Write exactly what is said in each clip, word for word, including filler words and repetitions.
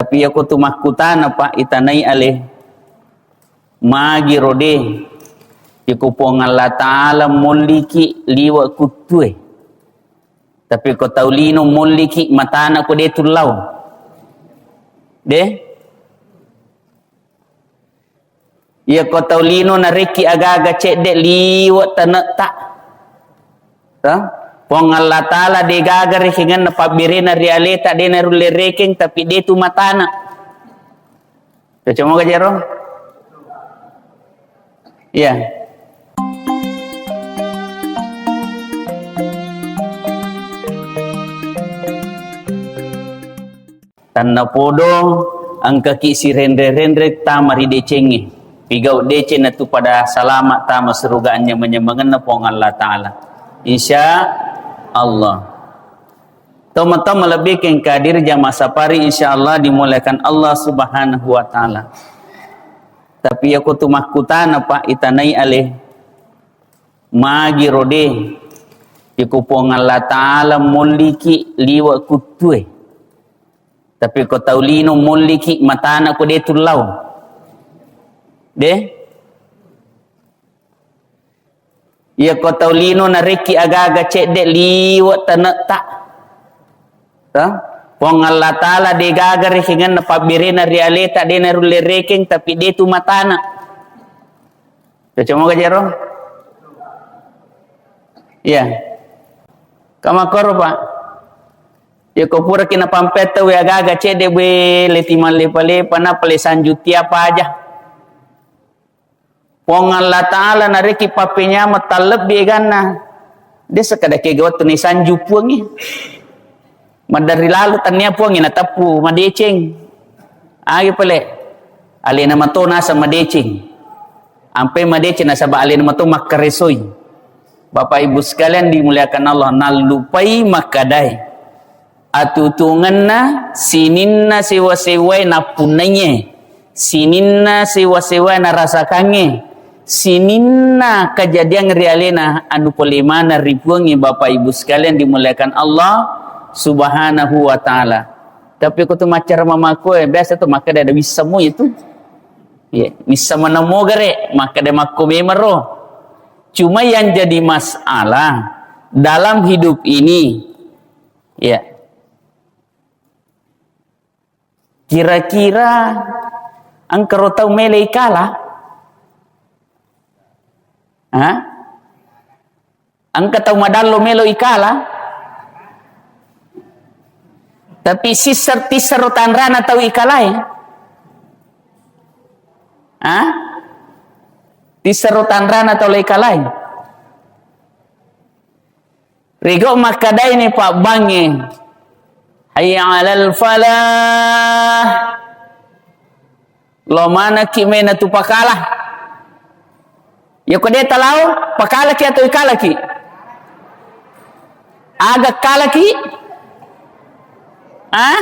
Tapi iyako tu makkutana, Pak, itanai ale, magi rode, iko Puang Allah Ta'ala molliki liwe kuttue. Tapi ko tau lino molliki matana ko de tullau. De? Iya ko tau lino narekki agaga cedde liwe tanetta. Puang Allah Ta'ala de gaga rekengenna pabberena ri aleta, de narulle rekeng, tapi de tu matana. Cocomoga jero? Iya. Tannapodo engkaki sirenre-renre tama ri decengnge. Pigau deceng natu pada salama tama suruga anyameng-nyamengenna Puang Allah Ta'ala. Insya Allah. Toma-toma lebih keng kadir jamaah sapari, insya Allah dimuliakan Allah Subhanahu wa Ta'ala. Tapi iyako tu makkutana, Pak, itanai ale, magi rode, iko Puang Allah Ta'ala molliki liwe kuttue. Tapi ko tau lino molliki matana ko de tullau. De? Iya ko tau lino narekki agaga cedde liwe tanetta. Puang Allah Ta'ala de gaga rekengenna pabberena ri aleta, de narulle rekeng, tapi de tu matana. Cocomoga jero? Iya. Kamakoro, Pak. Iya ko puraki napampetta we agaga cedde, we, le timang lepa-lepa, na pale sanjuti apa aja. Puang Allah Ta'ala narekki pappenyameng tallebbi eganna. De sekkada kega wettu nisanju Puangnge. Maderri lalo tannia Puangnge nateppu madeceng. Agi pale alena mato naseng madeceng. Ampe madeceng nasaba alena mato makkaresoi. Bapak Ibu sekalian dimuliakan Allah, nallupai makkadae. Atutungenna sininna sewa-sewae nappunnaiye, sininna sewa-sewae narasakangnge, sininna kejadian ri alena anu pole maneng ri Puangnge, Bapak Ibu sekalian dimuliakan Allah Subhanahu wa Ta'ala. Tapi ko tu maccara mamakoe, biasa tu makkeda ada wissamo itu. Ya, wissamo namo gare, makkeda makko memero. Cuma yang jadi masalah dalam hidup ini, ya. Kira-kira engkaro tau melo ikala? Ha? Engka tau madallo melo ikala? Tapi sisser-, tissero tanrana tau ikalae? Ha? Tissero tanrana tau ikalae? Rigau makkadaini pabbangnge, "Hayya 'alal falah." Lo manekki mena tu pakala. Yako de talao, pakalaki atau ikalaki? Aga kalaki? Ah?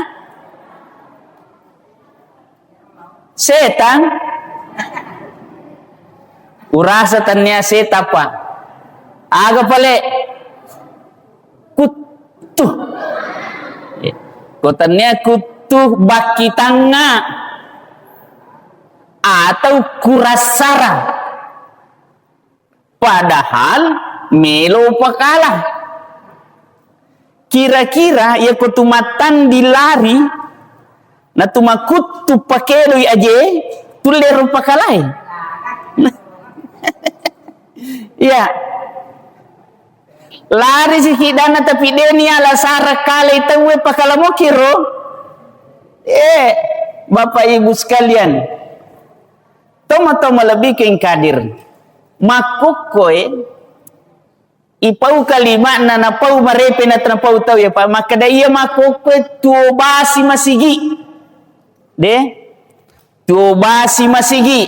Setang? Urasa tannia setang, Pak. Aga pale? Kuttu. Ko tannia kuttu bakki tangnga atau kurassara. Padahal melo pakala. Kira-kira yako tu mattanding lari, na tu makuttu pakedoi aje, tulle ro pakalae. Iya. Lari si kidana tapi deni ala sara kalai tauwe pakala mokiro. Eh, Bapak Ibu sekalian. Toma-toma lebih keng kadir. Makkukkoe, ipau kalima'na napau marepe na napau tau ya, Pak. Makkeda iya makkukkoe tuo basi masigi. De? Tuo basi masigi.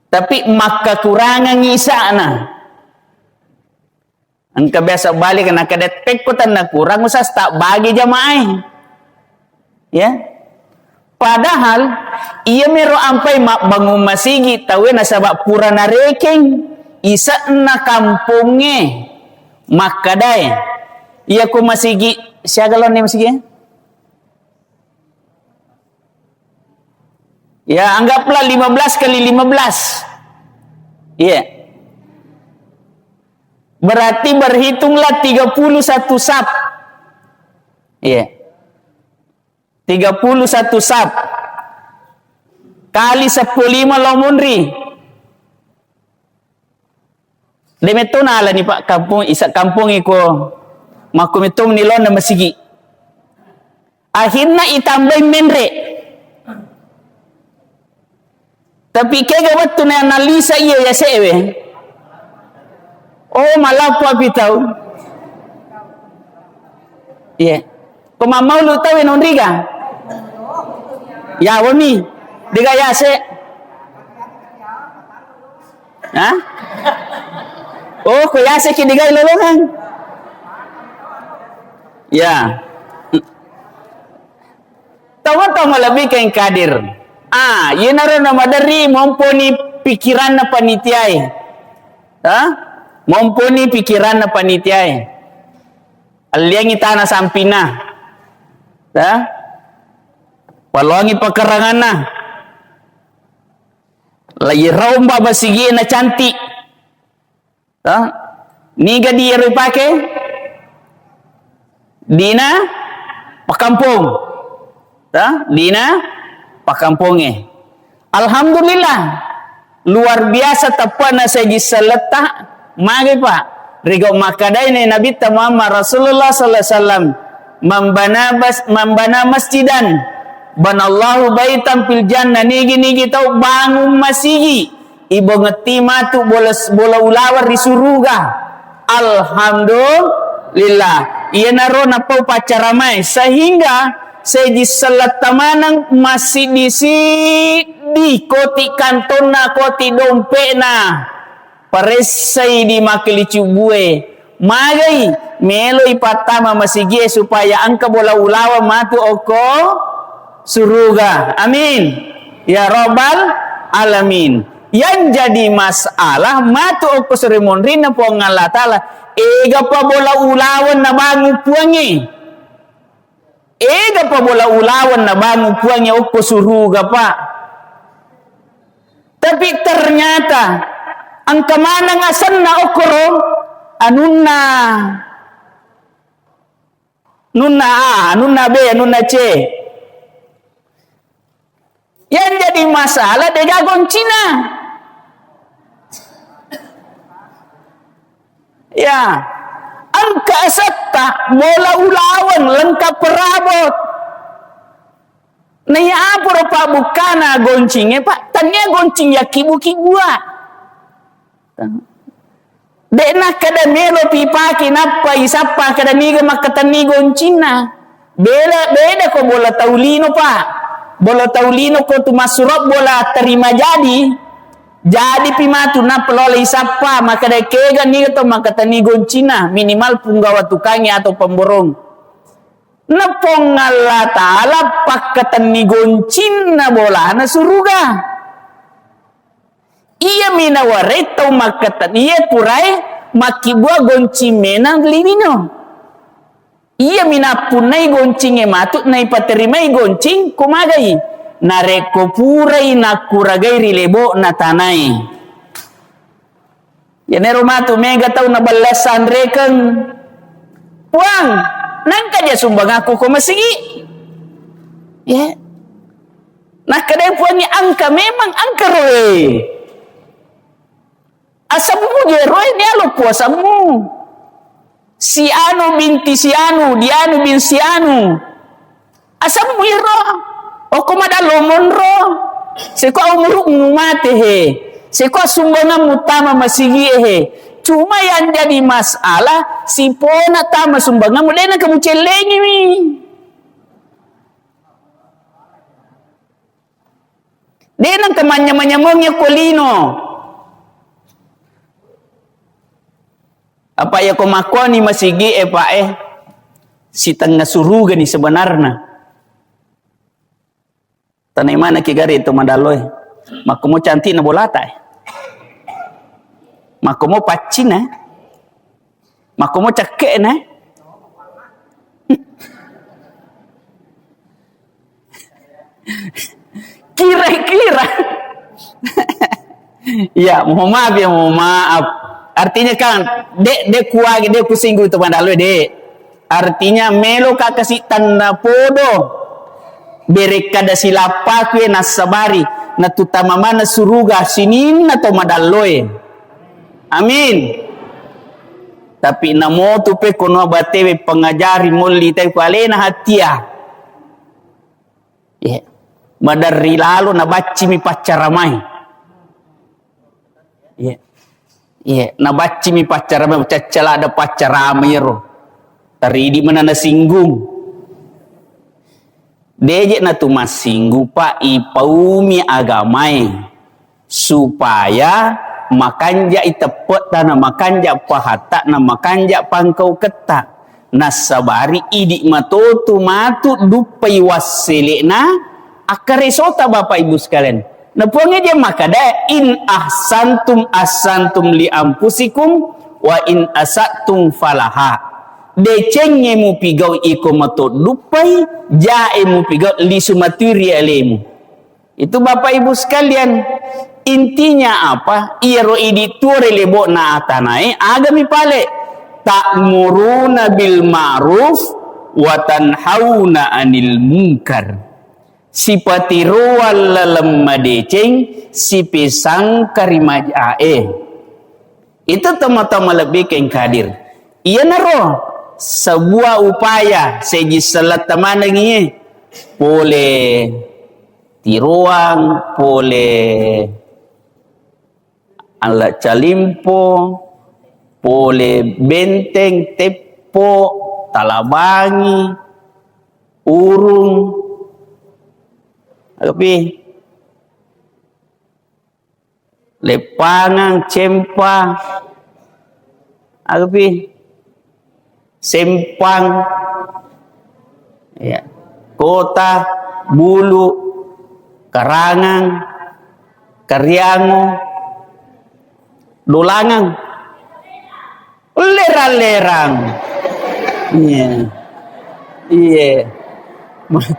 Tapi makkakurangang isa'na. Engka biasa balik, nakkeda tekko tenna kurang usah tak bagi jamaah. Ya. Padahal iya mero ampai mabbangung masigi tauwe nasaba pura narekeng ise'na kampongnge makkadae. Iya ko masigi, siaga laonne masigi? Ya, anggaplah lima belas kali lima belas. Iya. Berarti berhitunglah tiga puluh satu saf. Iya. Tiga puluh satu saf. Kali seppulo lima lao monri. De metto nalani, Pak, kampung, isa kampung iko. Makko metto ni laona masigi. Akhirna itambai menre. Tapi kega wettu na analisa iya yase'e we. Oh, malappo api tau. Iya. Ko mammaulu tau e nonriga? Yawami. Dega yase. Hah? Oh, ko yase ki dega lolongang. Ya. Tongo-tongo lebih ke kadir. Ah, yenaro namaderri momponi pikiranna panitiae. Ha? Momponi pikiranna panitiae. Alliangi tana sampinna. Ha? Paloangi pakeranganna. Lai romba masigie na cantik. Ha? Niga di ero ipake? Dina pakampong. Ha? Dina pakampongnge. Alhamdulillah. Luar biasa teppana seji seletta. Magi, Pak. Rigo makkadaini Nabitta Muhammad Rasulullah sallallahu alaihi wasallam. Mambana bas-, mambana masjidan. Banallahu baitan fil jannah. Nigi-nigi tau bangun masigi. Ibongetti matu bola, bola ulaweng ri suruga. Alhamdulillah. Iyanaro napau paccaramae. Sehingga seji selletta maneng massiddi-siddi koti kantonna, koti dompe'na. Paressai di makkelicu bue. Magai meloi pattama masigie supaya engka bola ulaweng matu okko suruga. Amin. Ya Rabbal Alamin. Yang jadi masalah, matu okko suri monrinna Puang Allah Ta'ala. Ega pa bola ulaweng nabangung Puangnge. Ega pa bola ulaweng nabangung Puangnge okko suruga, Pak. Tapi ternyata engka maneng asenna okkoro anunna, anunna A, anunna B, anunna C. Yang jadi masalah degaga goncina. Ya, engka asetta bola ulaweng lengkap perabot. Naiya aparo pabbukkana goncingnge, Pak, tania goncing yakkibu-kibua. De'na kada melo pipake nappa isappa kada niga makkatenni goncinna. Bela, beda ko bola tau lino, Pak. Bola tau lino ko tu masuro bola terima jadi. Jadi pi matu nappa lola isappa, makkada kega niga to makkatenni goncinna, minimal punggawa tukangnge atau pemborong. Na Puang Allah Ta'ala pakkatenni goncinna bolana suruga. Iyami nawarai tau makkateng, iya purae makkibua goncing menang lino. Iyami nappunnai goncingnge matu, naipaterimai goncing ko magai. Narekko purai nakkuragai ri lebo'na tanae. Iyanaro matu mega tau naballessa anrekeng, "Puang, nangka ja sumbangakku ko masigi?" Ya. Nakkeda Puangnge, "Engka, memang engka roe. Asemmu je roe, nialo puasemmu. Si anu binti si anu, dianu bin si anu. Asemmu iro. Okko madallo monro. Seko umurukmu mate he. Seko sumbangammu tama masigie he. Cuma yang jadi masalah, sipona tama sumbangammu, dena kamu cellengiwi." De nengka manyameng-nyamengngi ko lino. Apa iya ko makkoni masigi e, Pak, e, sitengnga surugani sebenarna. Tanai manaki gare to madallo e. Makkomo cantikna bolata e. Makkomo paccina e. Makkomo cekke'na. Kirai Clear? Ya, mohon maaf ya, mohon maaf. Artinya kan, de, de kuagi, de kusinggung itu padahal, de. Artinya, meloka kasi tanna podo. Berekkada silappaku e nassabari, natutama mana suruga sininna to madalloe. Amin. Tapi namotu pe kono batewe pengajari molli tai ku alena hatia. Iya. Maderri lalo nabaccimi paccaramai. Iya. Iya, nabaccimi paccaramai, caccaladda paccaramai ro. Taridi mana nasinggung. Deje natu massinggu, Pak, ipaumi agamae supaya makanjai teppe'ta na makanja pahatta na makanja pangkauketta. Nassabari idi matotu matu duppai wassele'na akkaresota, Bapak Ibu sekalian. Na puangnge dia makkada, "In ahsantum ahsantum li anfusikum wa in asatum falaha." Decengnge mupigau iko mato duppai, jae mupigau lisu matui ri alemu. Itu Bapak Ibu sekalian, intinya apa? Iyaro idi tuo ri lebo'na atanae, agami pale? Ta'muruna bil ma'ruf wa tanhauna 'anil munkar. Sipatiroang laleng madeceng, sipesangka ri majae. Itu tomatoa malebbi keng kadir. Iyanaro sebuah upaya seji selletta manengi, pole tiroang, pole alla calimpo, pole benteng, teppo, talabangi, urung, tapi Leppangang, Cempa, aga pi? Sempang, ya. Kota, Bulu, Karangang, Kariango, Dolangang. Lerang-lerang. Iya. Iya. Ma-,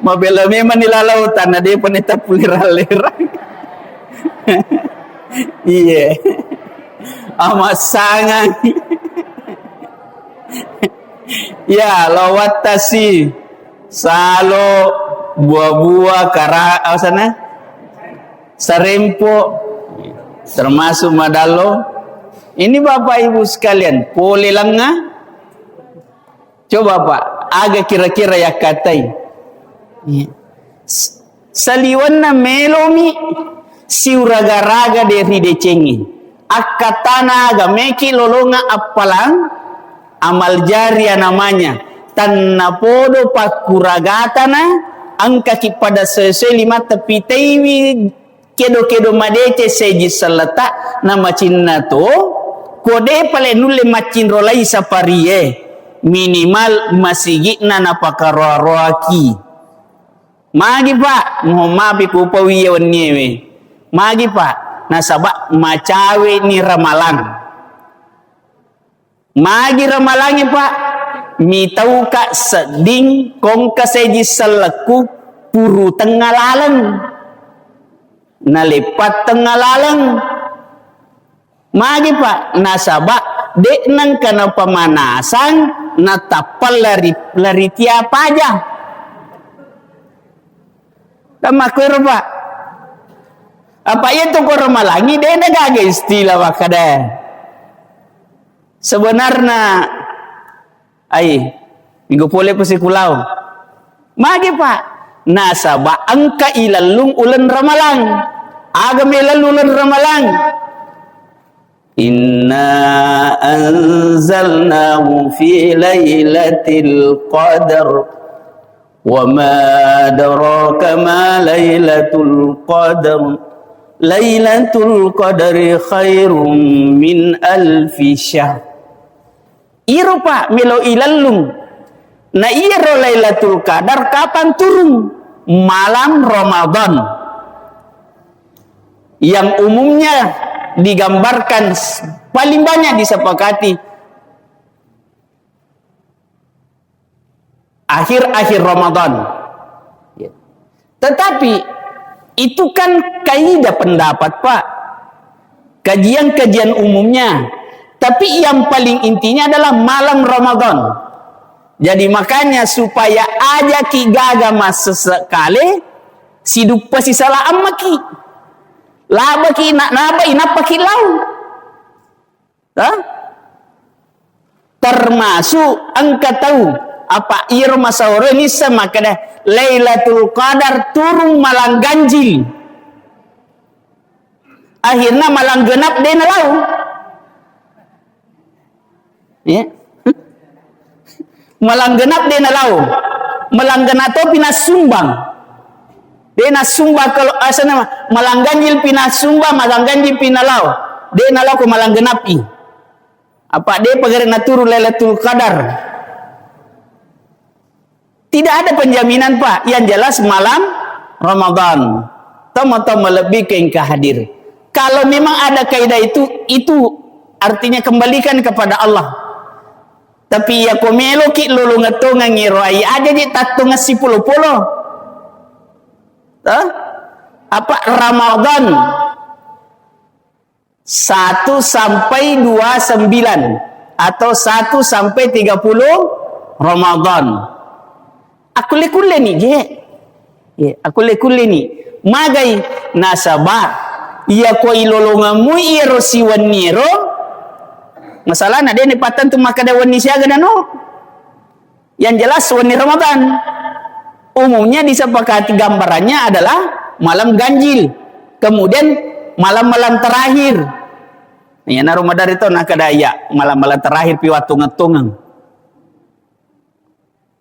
mabela memang ni lalautan, na depa netappu lerang-lerang. Iya. Amassangang. Ya, lawattasi. Salo, buah-buah, kara-, apa sana? Sarempo, termasuk madallo. Ini Bapak Ibu sekalian, pole lenga. Coba Pak, aga kira-kira yakkatai? Iya. S-, saliwenna melomi siuraga-raga de ridecengi. Akkatana aga meki lolonga appalang amal jariah namanya. Tannapodo pakkuragatana engkaki pada sesuai lima tepitaiwi kedo-kedo madeceng seji selleta na macinna to, ko de pale nulle maccinro lai saparie, minimal masigi'na napakaroa-roaki. Magi, Pak? Mohon maaf, kupawi iya wenniewe. Magi, Pak? Nasaba macawe ni ramalang. Magi ramalangnge, Pak? Mitauka sedding kongka seji sellekku puru tengnga laleng. Naleppa tengnga laleng. Magi, Pak? Nasaba de nengka napamanasang natappa lari, lari tia paja. Kan makkuero, Pak. Apa iya tu ko ramalangi de na gaga istilah makkada. Sebenarna, ai, minggu pole pasi kulau. Magi, Pak? Nasaba engka ilellung uleng ramalang. Aga melellung uleng ramalang? Inna anzalnahu fi lailatul qadar. Wa ma adraka ma lailatul qadar. Lailatul qadri khairum min alfi syahr. Iro, Pak, melo ilellung. Na iyaro Lailatul Qadar kapan turun? Malam Ramadan. Yang umumnya digambarkan s-, paling banyak disepakati akhir-akhir Ramadan. Ya. Tetapi Itu kan kaidah pendapat, Pak. Kajian-kajian umumnya. Tapi yang paling intinya adalah malam Ramadan. Jadi makanya supaya aja ki gaga massesekale, siduppa sisala ammaki. Labaki na-, nabai nappaki lau. Ha? Termasuk engka tau, apa iro masauro nissa makkeda Lailatul Qadar turung malang ganjil. Akhirnya malang genap de nalau. Ya. Malang genap de nalau. Malang genap to pinasumbang. De nasumbang kalau asana malang ganjil pinasumbang, malang ganjil pinalao. De nalao ko malang genap i. Apa de pagare naturu Lailatul Qadar? Tidak ada penjaminan, Pak. Yang jelas malam Ramadan. Tama-tama lebih ke engka hadir. Kalau memang ada kaidah itu, itu artinya kembalikan kepada Allah. Tapi ya ko meloki lolongeng tongengi ro ai aja je tattonga sipolo-polo. Hah? Apa Ramadan? Satu sampai dua sembilan atau satu sampai tiga puluh Ramadan. Akulle-kulle ni je. Ya, akulle-kulle ni. Magai nasaba iya ko ilolongemmu iyaro siwenni ero, masalahna de ni pattentu makkeda wenni siaga nano. Yang jelas wenni Ramadan. Umumnya disepakati gambarannya adalah malam ganjil. Kemudian malam-malam terakhir. Iyanaro maderri to nakkeda iya malam-malam terakhir pi wattungeng-tungeng.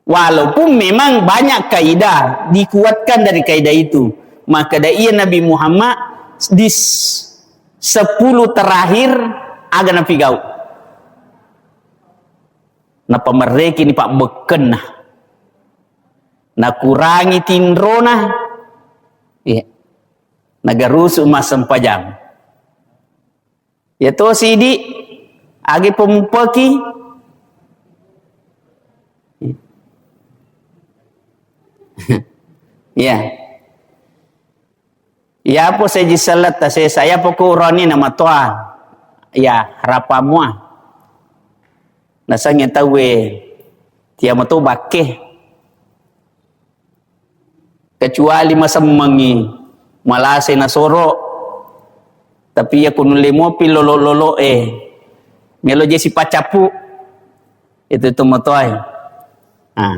Walaupun memang banyak kaidah dikuatkan dari kaidah itu. Makkeda iya Nabi Muhammad di s-, sepuluh terakhir aga napigau. Napamerrekini pabbekkenna. Nakurangi tinrona. Iya. Nagarusu massempajang. Iya to sidi, agi pemumpeki. Iya. Iyapo seji selletta sesa, iyapo ko urani namatoa. Iya, harapan mua. Nasengnge tauwe, tiamo to bakke. Kecuali masemmengi, malasai nasoro. Tapi iya ko nulle mopi lolo-lolo e. Melo je sipaccapu. Itu to matoa e. Ah.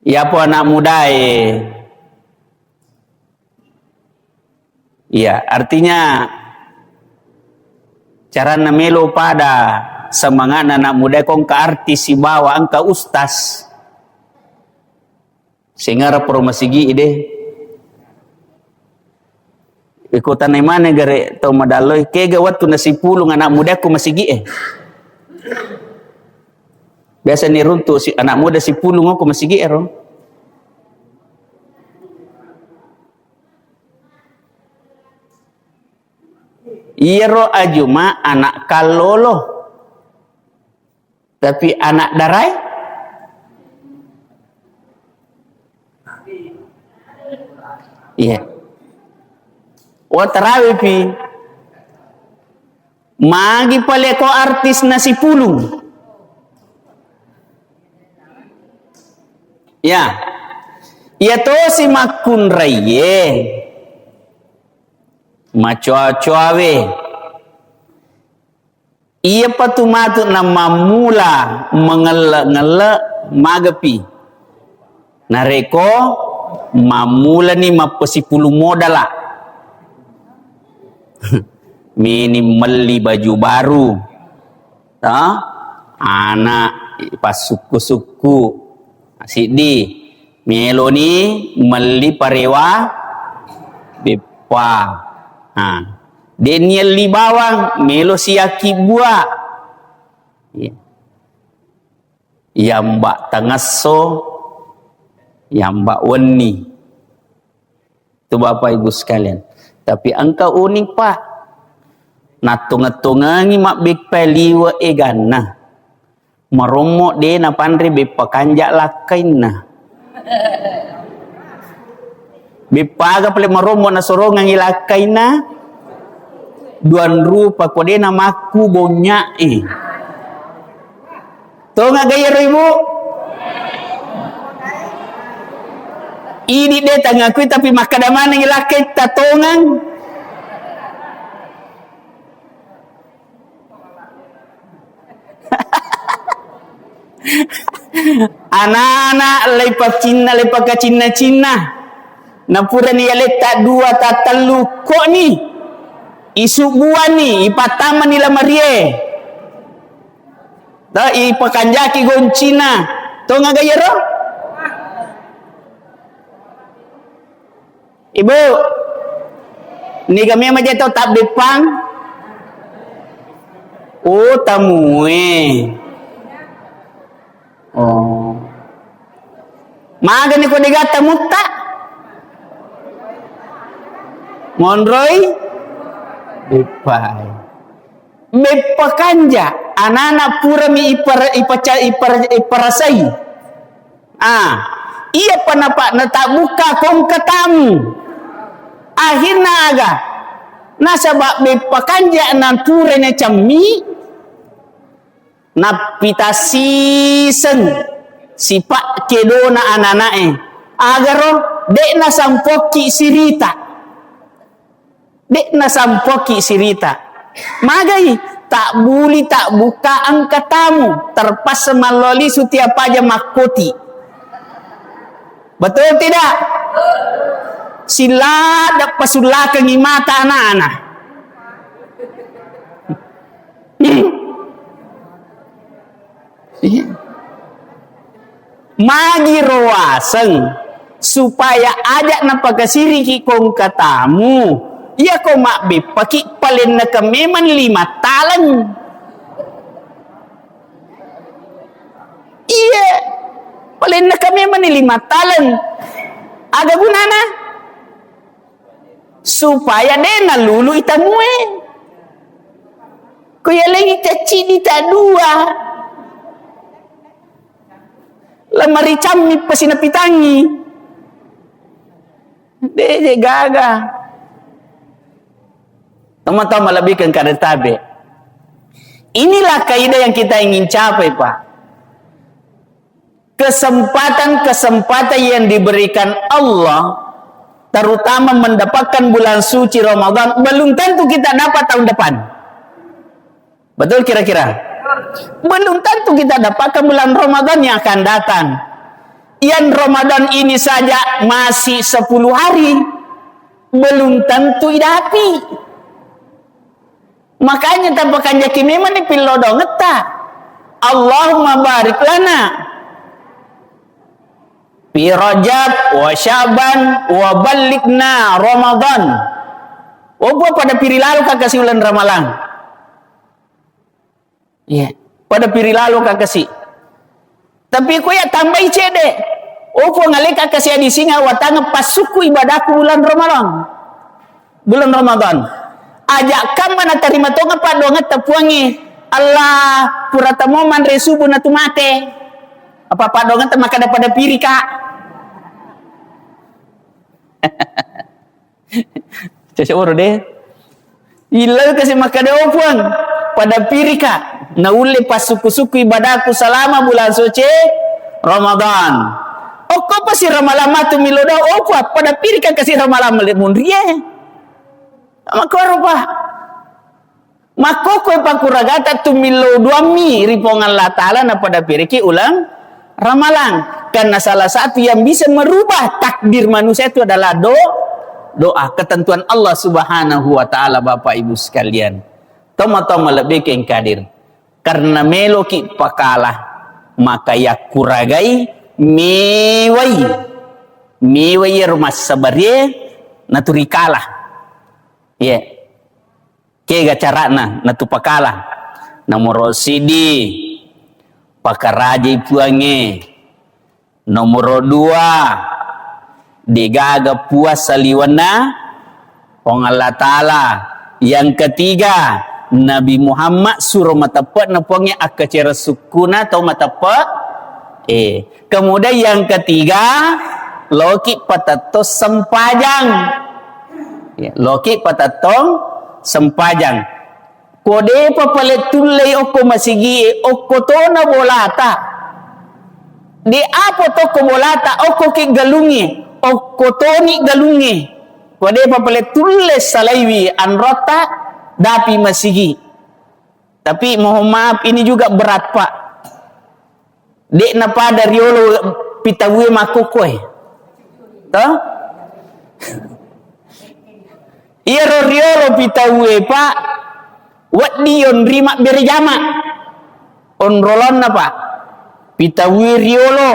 Iyapo anak mudae. Iya, artinya caranna melo pada semangatna anak mudae ko engka artis sibawa engka ustaz. Sengara pro masigi de. Iko tanai maneng gare tau madalloi, kega wettu nasipulung anak mudaku masigi e. Biasa ni runtu si anak muda sipulung ko masigi ero. Iyaro ajuma anak kallolo. Tapi anak darai? Iya. Wa tarawe pi. Magi pale ko artis nasipulung. Ya. Iya tosi makkunraiye. Macoa-coawe. Iyapa tu matu namammula mangelle-ngelle magapi. Narekko mammulani mappasipulung modala. Meni melli baju baru. Ta? Ana passukku-sukku. Siddi. Meloni melli parewa beppa. Ha. Denni elli bawang, melo siakki bua. Iya. Yamba tangesso, yamba wenni. Itu Bapak Ibu sekalian. Tapi engka unik, Pak. Nattonget-tongengi mabbeppa liwe eganna. Marommo de napanre beppa kanja lakkainna. Beppaga pale marombo nasorongangngi lakkainna duang rupa, ko de namakku bonnya'e. Tongaga iyaro, Ibu? Idi de tangakui, tapi makkada manengngi lakkai tatongang. Anana leipacinna, leipakacinna-cinna. Napurani aletta dua tatellu, ko'ni. Isubbuanni, ipattamani lamarie. Ta, ipakanjaki goncina. Tongaga iyaro? Ibu, niga memang je tau tabbeppang? Oh, tamue. Oh. Magani ko degatta mutta? Monroi? Beppai. Beppa kanja, anana purami ipar-, ipaca-, ipar-, iparasai. Ah, iya pa napa-, natabbuka kongka tamu. Akhirna aga? Nasaba beppa kanja nature nacammi, nappita siseng sipa kedona ananae. Agaro, de nasampokki sirita. De nasampoki sirita. Magai? Tabbuli, tabbuka engka tamu, terpaksa malloli sutiap aja makkoti. Betul tidak? Sila deppa sullakengi mata anak-anak. Iya. Magi roaseng supaya aja napakasiriki kongka tamu. Iya ko mabbeppaki palennaka memang lima taleng. Iya, palennaka memang lima taleng. Aga gunana? Supaya de nalului tamue. Ko yalengi cacciddi ta dua. Lamari cammi pasi napitangi. De, de gaga. Teman-teman lebih ke engka tabe. Inilah kaidah yang kita ingin capai, Pak. Kesempatan-kesempatan yang diberikan Allah, terutama mendapatkan bulan suci Ramadan, belum tentu kita dapat tahun depan. Betul kira-kira? Belum tentu kita dapatkan bulan Ramadan yang akan datang. Yang Ramadan ini saja masih sepuluh hari, belum tentu idapi. Makanya tapakanjaki memang ni pillau dongetta. Allahumma barik lana fi Rajab wa Syaban wa ballighna Ramadan. Opo pada piri lalo ka kasi ulang Ramalang. Iya. Pada piri lalo ka kasi. Tapi ko ya tambai cede. Oh, Puang, aleka kasi adi singa watang pasukku ibadahku bulan Ramadan. Bulan Ramadan. Aja kamma natarima tonga paddoangetta Puangnge. Allah, pura tamo manre subuh natu mate. Apa paddoangetta makkada pada piri ka. Cocok baru deh. Illau kasi makkada, "Oh, Puang, pada pirika naulle passukku-sukku ibadahku selama bulan suci Ramadan." Okko pasi Ramalang matu milo dau, "Oh, Puang, pada pirika kasi Ramalang male munrie." Makkoro, Pak. Makkokko pakkuragata tu milo duammi ri Puang Allah Ta'ala na pada piriki uleng Ramalang. Karena salah satu yang bisa merubah takdir manusia itu adalah do-, doa, ketentuan Allah Subhanahu wa Ta'ala, Bapak Ibu sekalian. Toma-toma lebih ke engkadir. Karena meloki pakala, maka yakkuragai mewai. Mewai ero massabarie naturikala. Iya. Kega carana natupakala? Nomoro siddi, pakarajai Puangnge. Nomoro dua, degaga puas saliwenna Puang Allah Ta'ala. Yang ketiga, Nabi Muhammad suro mateppe'na Puangnge, akkacera sukkuna tau mateppe'. Eh, kemudian yang ketiga, Loki patettong sempajang. Ya, loki patettong sempajang. Ko depa pale tullei okko masigie, okko tona bolata. De apo tokko bolata, okko ki galungnge, okko toni galungnge. Ko depa pale tulle salaiwi anrotta, dapi masigi. Tapi mohon maaf, ini juga berat, Pak. De'na pada riolo pitauwe makkokkoe. Toh? Iyaro riolo pitauwe, Pak, wedding yonri mabbere jama. Onrolonna, Pak. Pitauwe riolo.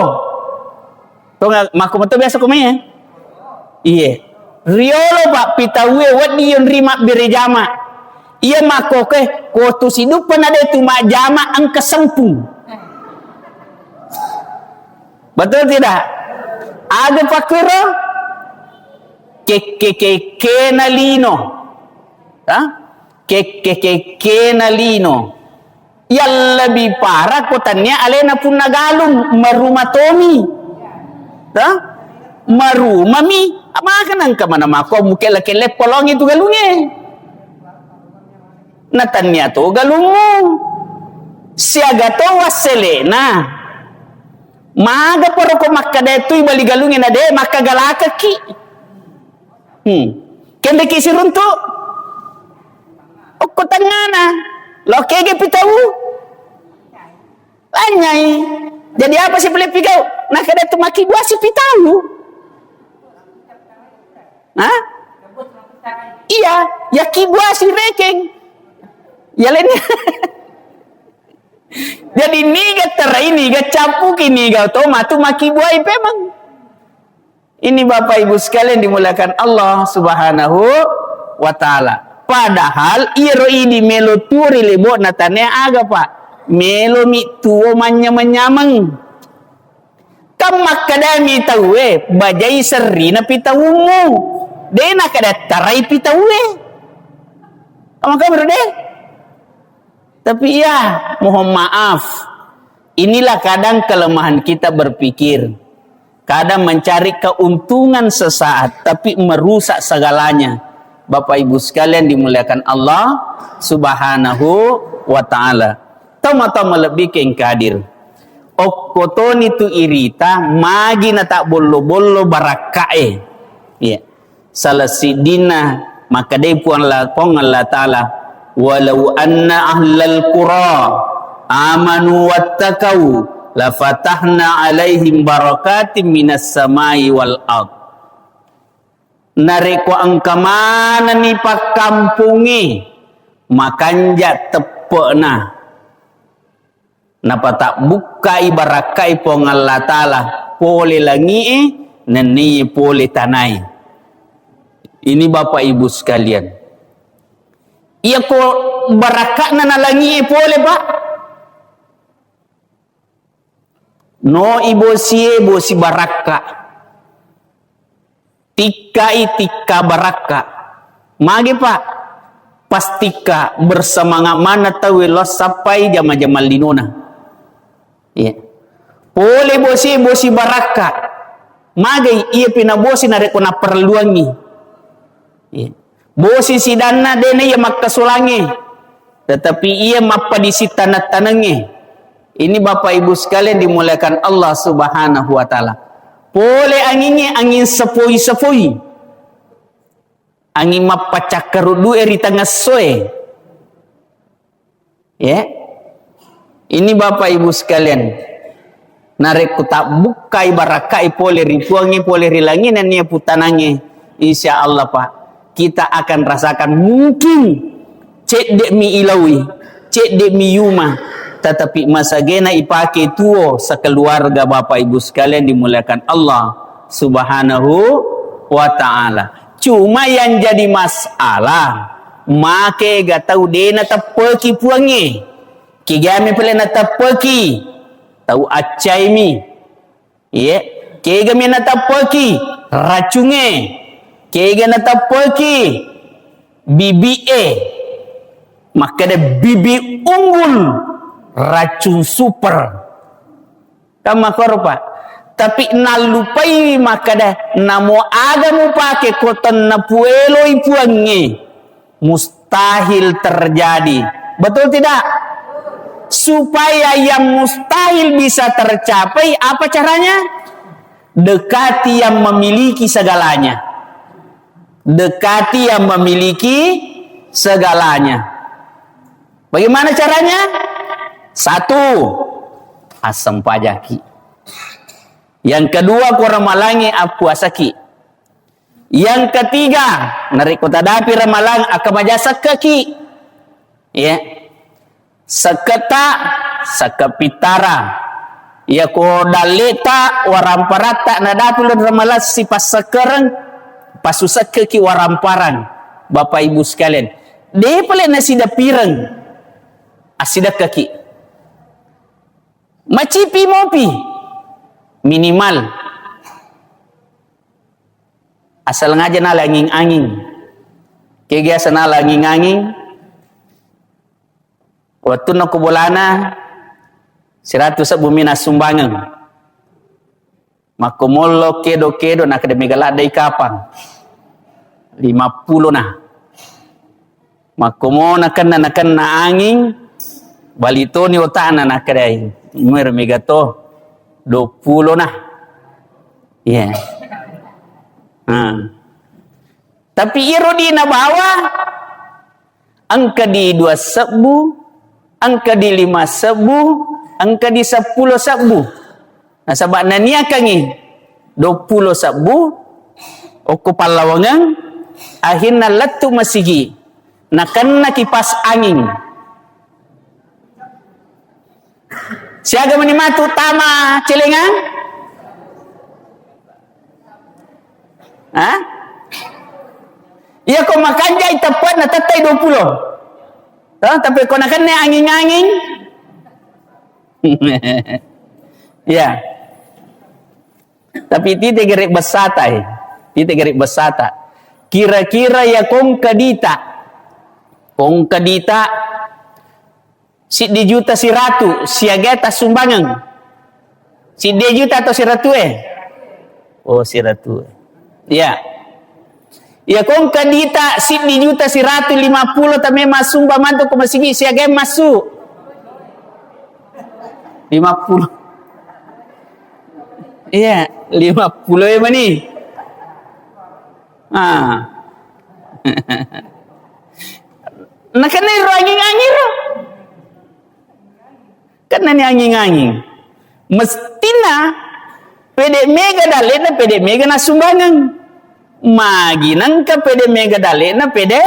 Tonga, makko meto biasa ko mai, eh? Iye. Riolo, Pak, pitauwe wedding yonri mabbere jama. Iya makkoke, ko tu siduppa na de tu majjama engka sempung. Betul tidak? Aga pakkiro? Kekke-kekkena lino. Ha? Kekke-kekkena lino. Yang lebih parah ko tania alena punna galung, maruma tomi. Ha? Marumami, maka nangka mana mako mukelle-kelle polongi tu galunge. Na tania to galungmu. Siaga to wasselena. Maga poro ko makkada tu ibali galunge na de makkagalakaki. Hmm. Kendeki siruntu. Okko tengana. Lo kege pitau. Lanyai. Jadi apa si pele pigau? Nah, kada tu maki dua si pitau. Hah? Iya, ya ki dua si rekeng. Ya lainnya. Jadi niga terai, niga cappuki, niga to matu maki buai pemang. Ini Bapak Ibu sekalian dimuliakan Allah Subhanahu wa Ta'ala. Padahal iyaro idi melo tuo ri lebo'na tania aga, Pak? Melo mi tuo manyameng-nyameng. Kan makkadami tauwe, bajai serrina pitaumu. De nakadattarai pitauwe. Kamu kabar de? Tapi ya, mohon maaf. Inilah kadang kelemahan kita berpikir. Kadang mencari keuntungan sesaat, tapi merusak segalanya. Bapak Ibu sekalian dimuliakan Allah Subhanahu wa Ta'ala. Tau matoa malebbi kengkadir. Okkotoni tu irita, magi na tak bollo-bollo barakkae. Iya. Salah siddinna makkadai Puang La-, Puang Allah Ta'ala, "Walau anna ahlal qura amanu wattaqau lafatahna alaihim barakatim minas samai wal ard." Narekko engka manenni pakkampungnge makanja teppe'na, napatabukkai barakkai Puang Allah Ta'ala pole langi'e, nenniye pole tanae. Ini Bapak Ibu sekalian. Iyako barakka'na na langi'e pole, Pak. No i bosie, bosi barakka. Tikkai tikka barakka. Magi, Pak? Pas tikka, bersemangat maneng tauwe lao sappai jama-jamang linona. Iya. Pole bosi, bosi barakka. Magai iya pina bosi narekko naparelluangngi. Iya. Bosi sidanna de na iya makkasolangnge. Tetapi iya mappadisi taneng-tanengnge. Ini Bapak Ibu sekalian dimuliakan Allah Subhanahu wa Ta'ala. Pole angingnge, anging sepoi-sepoi. Anging mappacakkaruddu'e ri tangessoe. Ya. Ini Bapak Ibu sekalian. Narekko tabbukkai barakkai pole ri Puangnge, pole ri langi nennia putanangnge, insya Allah, Pak, kita akan rasakan mungkin cedde'mi ilaui, cedde'mi yuma, tetapi masagena ipake tuo sekeluarga, Bapak Ibu sekalian dimuliakan Allah Subhanahu wa Ta'ala. Cuma yang jadi masalah, make ga tau de nateppeki Puangnge. Kegami pale nateppeki, tau accaimi. Iye, kegami nateppeki, racungnge. Kega nateppeki, bibi'e. Makkeda bibi unggul, racun super. Kan makkoro, Pak. Tapi nallupai makkeda, namo aga mupake ko tennapueloi Puangnge, mustahil terjadi. Betul tidak? Supaya yang mustahil bisa tercapai, apa caranya? Dekati yang memiliki segalanya. Dekati yang memiliki segalanya. Bagaimana caranya? Satu, assempajaki. Yang kedua, ko ramalangnge appuasaki. Yang ketiga, narekko tadapi ramalang, akkamaja sekkeki. Ya. Sekketa, sekke pittara. Yako dalleta, waramparatta, nadapi lo ramalang sipassekkereng, pasusekkeki waramparang. Bapak Ibu sekalian, de pale nasidapireng, assidekkeki. Macipi mopi, minimal. Asal ngaja nala anging-anging. Kegi asa nala anging-anging. Wettunna ko bolana, siratu sebbu mi nassumbangeng. Makko mollo kedo-kedo, nakkeda mega laddai kapang. Lima pulo na. Makko mo nakenna, nakenna anging, bali toni otakna, nakkeda, "Muero mega to, dua pulo na." Iya. Nah. Tapi iyaro di nabawa, engka di dua sebbu, engka di lima sebbu, engka di seppulo sebbu. Nasaba naniakangngi dua pulo sebbu okko pallawangeng, akhirna lettu masigi, nakenna kipas angin. Siaga mani matu tama celengang? Hah? Iya ko makanjai teppe'na tettai dua pulo. Toh, tapi ko nakenna anging-anging. Ya. Tapi tite gere bessata, eh. Tite gere bessata. Kira-kira ya kongka dita. Kongka dita siddi juta siratu, siaga tasumbangeng? Siddi juta atau siratu, eh? Oh, siratu. Ya. Ya, kongka dita siddi juta siratu lima pulo tame masumba mantu ko masigi, siaga massu? Lima pulo. Iya, lima pulo ya mani. Ah. Nakenna ro anging-anging ro. Kennani anging-anging. Mestina pede mega dalle'na, pede mega nassumbangeng. Magi nengka pede mega dalle'na, pede.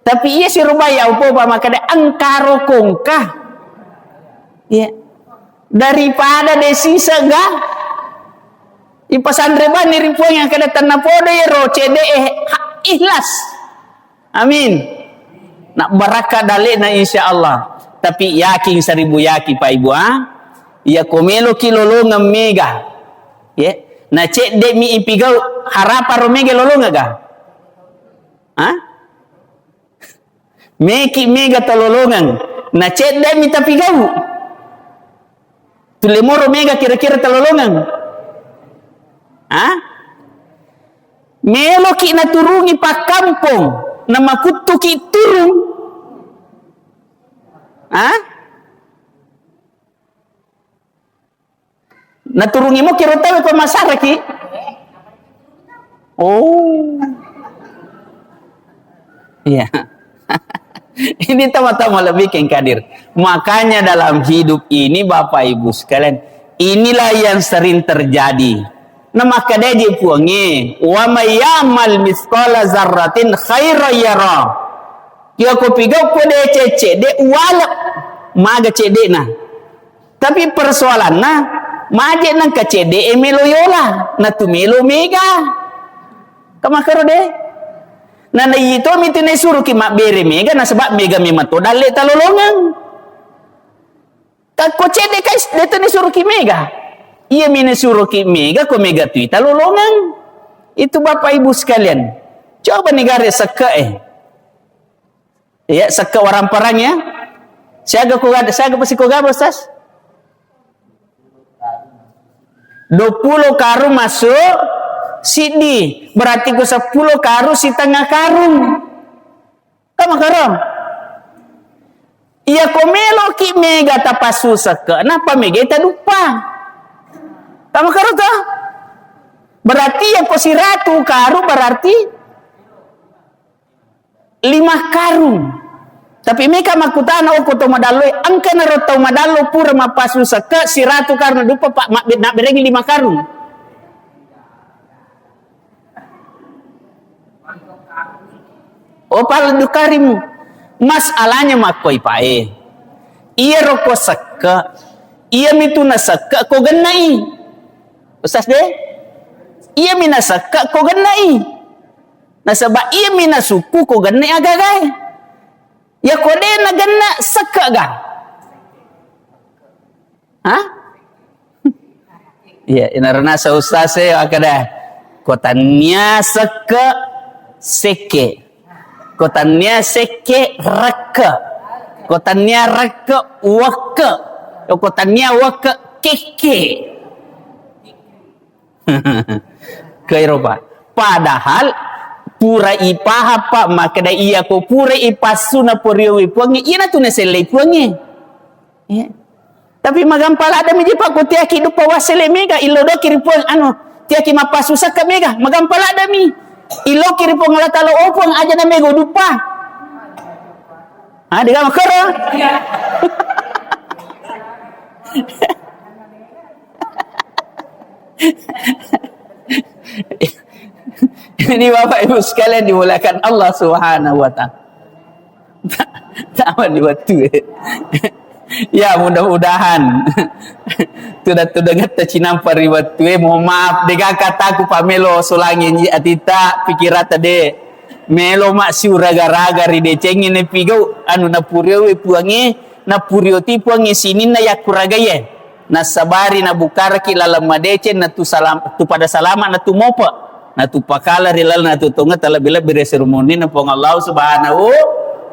Tapi iya sirubai ya upo makkeda engkaro kongka. Iya. Daripada de sisega. Ipasanre bani ri Puang yang kada tenna podo ya ro cede eh, ha-, ikhlas. Amin. Nak barakka dalle'na insya Allah. Tapi yakin seribu yakin Pak Ibu, ah. Iya ko meloki lolongeng mega. Ya. Na cedde mi ipigau harapa ro mega lolongeng ga? Hah? Meki mega talolongeng. Na cedde mi tapigau. Tulle moro mega kira-kira talolongeng. Hah? Meloki naturungi pakkampong, namakuttuki turung. Hah? Naturungi mo kiro tawe ko masaraki? Oh. Iya. Ini tama-tama lebih keng kadir. Makanya dalam hidup ini Bapak Ibu sekalian, inilah yang sering terjadi. Nah, maka dia Puangnge, "Wa may ya'mal mitsqala dzarratin khairan yara." Iya ko pigau ko de cedde uwalek maga ceddena. Tapi persoalanna, maje nengka cedde e melo yola, natu melo mega. Kamakaro de. Nana ito mi tu nesuruki mabbere mega, nasaba mega memang to dalle talolongeng. Takko cedde kai de tu nesuruki mega. Iya mi nesuruki mega, ko mega tu talolongeng. Itu Bapak Ibu sekalian. Coba negara sekke e. Iya, sekke waramparang ya. Siaga ko gada, siaga pasti ko gada, Ustaz? Duappulo karung masuk siddi, berarti ko seppulo karung sitengnga karung. Tama karo? Iya ko meloki mega tapassu sekke, napa mega taduppa. Tama karo to? Berarti iya ko siratu karung berarti lima karung. Tapi meka makkutana, okko tau madalloe, engka naro tau madallo pura mappasu sekke siratu karung duppa, pa, mabbe-, nabberengi lima karung. Oh, pala dukarimu. Masalahnya makkoi pae. Iya roko sekke, iya mitu na sekke ko gennai. Ustaz de? Iya mi na sekke ko gennai. Nasaba iya mi nasukku ko genne agagae. Ya ko de na genna sekke ga? Hah? Iya, inarana sa ustaz e, akkeda, ko tannia sekke, sekke. Ko tannia sekke, rekke. Ko tannia rekke, wekke. Ko tannia wekke, kekke. Kairo, Pak. Padahal pura ipaham, Pak, makkeda iya ko pura ipassu naporiowi Puangnge, iyanatu nasellei Puangnge. Iya. Tapi magampa ladda mi ji, Pak, ko tiaki duppa wassele mega, illo doki ri Puang, anu, tiaki mappasu sekke mega, magampa ladda mi. Illoki ri Puang Allah Taala, oh Puang, aja na mega duppa. Ah, dega makkoro. Jadi Bapak Ibu sekalian dimuliakan Allah Subhanahu wa Ta'ala. Ta-, tamat di wettu e. Ya, mudah-mudahan tudang-tudangetta cinampa ri wettu e. Mohon maaf, dega kataku pamelo solangi atitta, pikirata de. Melo massiuraga-raga ri decengnge nepigau, anu napuriowe Puangnge, napurioti Puangnge sininna yakkuragaie. Nassabari nabukaraki laleng madeceng, natu salam-, tu pada salama, natu mope, natu pakala ri laleng natu tonge, talebbi-lebbi ri serumunni na Puang Allah Subhanahu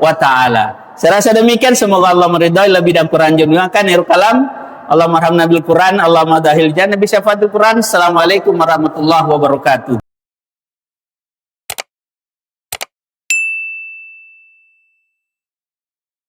wa Ta'ala. Saya rasa demikian, semoga Allah meridai lebih dan kurang jamiakan ero kalam. Allahumma arhamna bil Quran, Allahumma dahil jannah bi syafaatil Quran. Assalamualaikum warahmatullahi wabarakatuh.